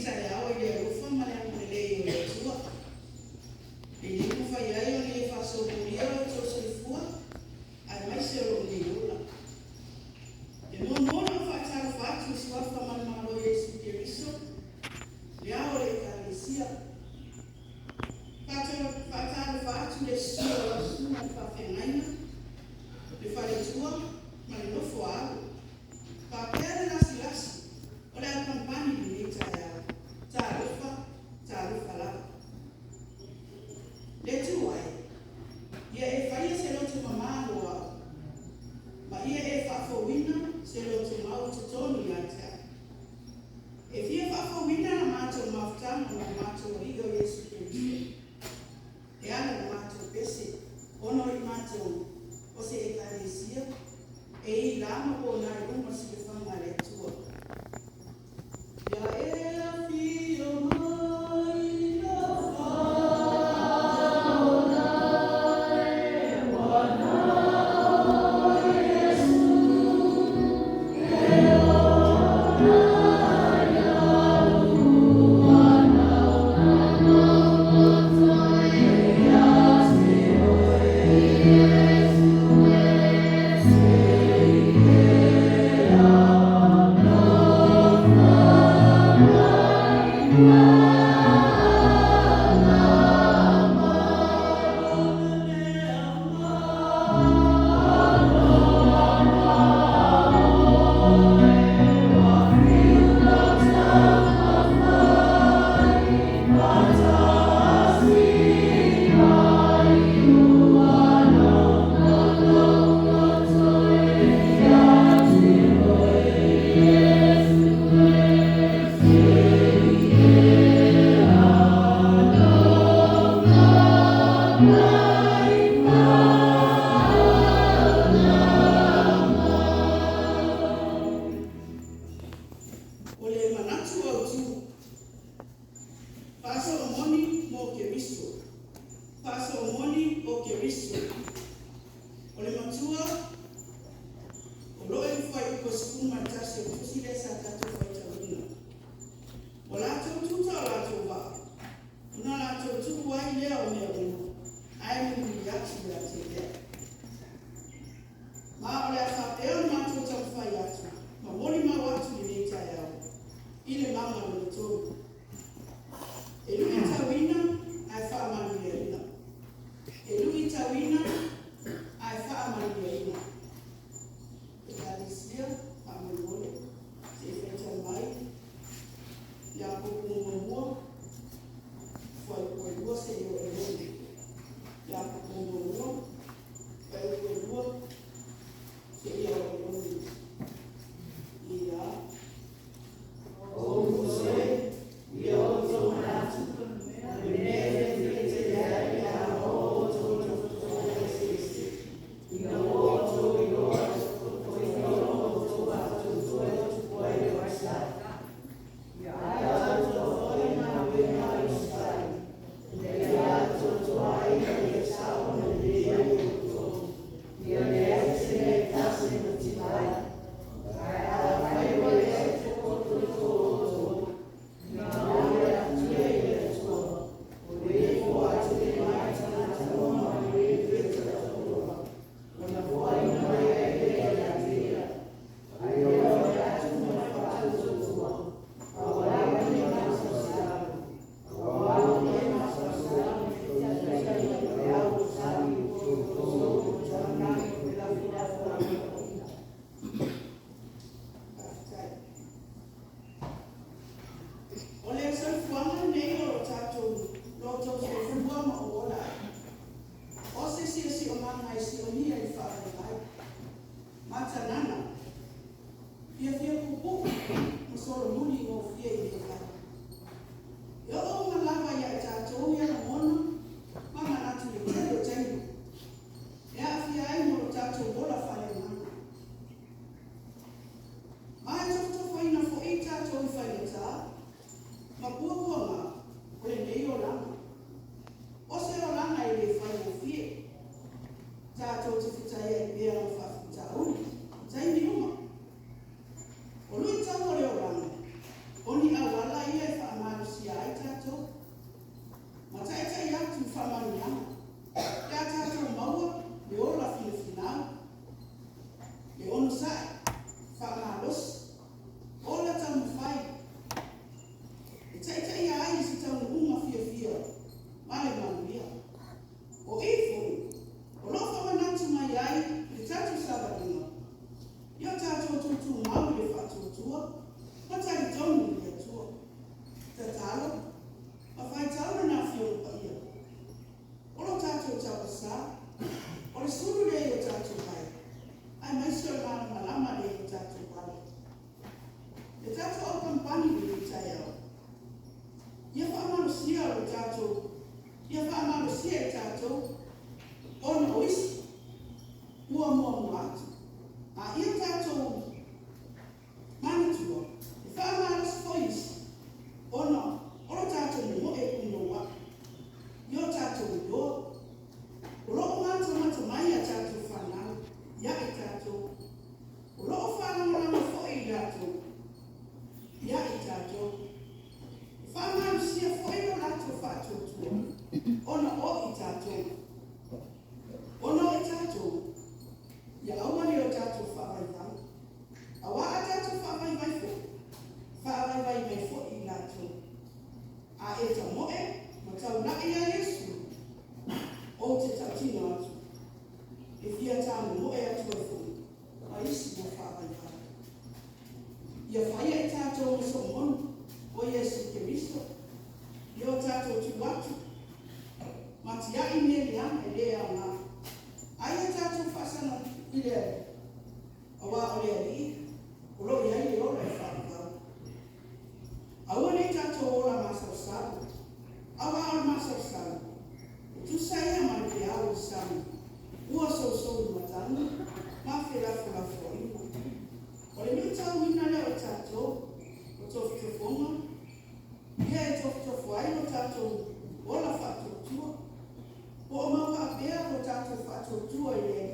Taeao i le alofa ma le agalelei o le Atua. E le mafai ai ona ia faasopolia lo outou soifua aemaise o lou nei ola. E muamua ona ou faatalofa atu i le Suafa manumalo o Iesu Keriso, le Ao o le Ekalesia. Faatalofa atu i le susu o lau Susuga i le Faafeagaiga, le faletua ma le nofo a alo, faapea le lasilasi o le au kamupani i lenei taeao. Talofa, talofa lava. Le Atua e, ia e faia se loto mama mo au, ma ia e faafouina se loto mau i totonu ia te au. E fia faafouina la matou mafutaga ma le matou Alii o Iesu Keriso e ala i le matou pese, ona o i matou o se Ekalesia e i la ma ponai uma le silafaga a le Atua. Ia e afio mai lau O le manatu autu, faasolomoni mo Keriso. Faasolomoni o Keriso. O le matua, o loo i le fuaiupu 11 o le tusi lea sa tatou faitauina. O latou tuta o latou vaa, ona latou tuu ai lea o mea uma, ae mulimuli atu ia te ia. Ma o le a faapea ona matou taumafai atu, ma molimau atu i lenei taeao, i le mana lona tolu. E luitauina ae faamanuiaina. E luitauina ae faamanuiaina. Ekalesia, faamolemole, se i faitau mai Iakopo 1, fuaiupu 2 seia oo i le 6. Iakopo 1, fuaiupu 2 seia oo i le 6. Ia. O ou uso e, ia outou manatu, o le mea e fiafia tele ai pe a oo outou i tafitoga eseese, ina ua outou iloa le totoina o lo outou faatuatua e tupu ai le vaesā. Ae faamalosia e tatou ona o isi ua muamua atu. A ia tatou manatua, e faamalosi foi isi ona o lo tatou momoe punouai i o tatou iloa. O lo o matamata mai a tatou fanau ia i tatou. O lo o faalagolago foi i latou ia i tatou. E faamalosia foi lo latou faatuatua ona o i tatou. Ona o i tatou, ia aua ne i o tatou faavaivai. Auā a tatou faavaivai foi, e faavaivai mai foi i latou. A e tamoe ma taulai ia Iesu, ou te tautino atu, e fia tamomoe atu ai foi ma isi ua faavaivai. Ia faia i tatou ma soomonu o Iesu Keriso, ia o tatou tuu atu ma tiai mea leaga e le aoga. A ia tatou faasaga i le Alii, auā o le Alii o lo o i ai le ola e faavavau. Aua ne i tatou ola masalosalo, auā o le masalosalo, e tusa ia ma le peau o le sami ua sousou i matagi ma felafolafoaiga. O le luitauina lea o i tatou o tofotofoga, ia e tofotofo ai lo tatou ola faatuatua. Po o mau faapea lo tatou faatuatua i le